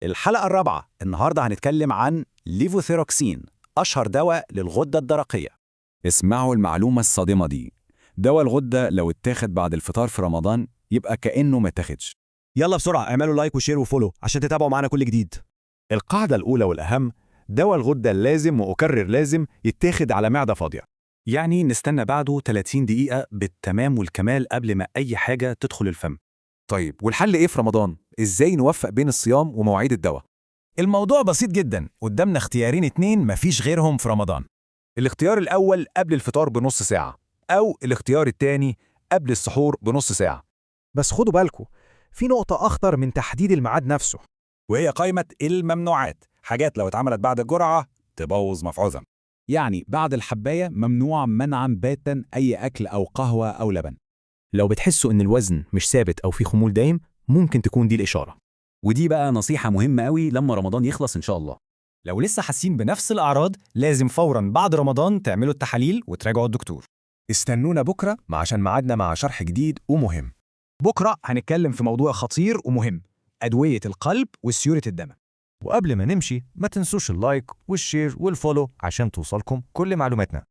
الحلقة الرابعة النهاردة هنتكلم عن ليفوثيروكسين، أشهر دواء للغدة الدرقية. اسمعوا المعلومة الصادمة دي، دواء الغدة لو اتاخد بعد الفطار في رمضان يبقى كأنه ما اتاخدش. يلا بسرعة اعملوا like و share و follow عشان تتابعوا معانا كل جديد. القاعدة الأولى والأهم، دواء الغدة لازم وأكرر لازم يتاخد على معدة فاضية. يعني نستنى بعده 30 دقيقة بالتمام والكمال قبل ما أي حاجة تدخل الفم. طيب والحل إيه في رمضان؟ إزاي نوفق بين الصيام ومواعيد الدواء؟ الموضوع بسيط جدا، قدامنا اختيارين اتنين مفيش غيرهم في رمضان. الاختيار الأول قبل الفطار بنص ساعة، أو الاختيار الثاني قبل السحور بنص ساعة. بس خدوا بالكم، في نقطة أخطر من تحديد الميعاد نفسه. وهي قائمة الممنوعات، حاجات لو اتعملت بعد الجرعة تبوظ مفعولها. يعني بعد الحباية ممنوع منعا باتا أي أكل أو قهوة أو لبن. لو بتحسوا إن الوزن مش ثابت أو في خمول دايم، ممكن تكون دي الإشارة. ودي بقى نصيحة مهمة قوي لما رمضان يخلص إن شاء الله. لو لسه حاسين بنفس الأعراض لازم فوراً بعد رمضان تعملوا التحاليل وتراجعوا الدكتور. استنونا بكرة عشان ميعادنا مع شرح جديد ومهم. بكرة هنتكلم في موضوع خطير ومهم، أدوية القلب وسيولة الدم. وقبل ما نمشي ما تنسوش ال like وال share وال follow عشان توصلكم كل معلوماتنا.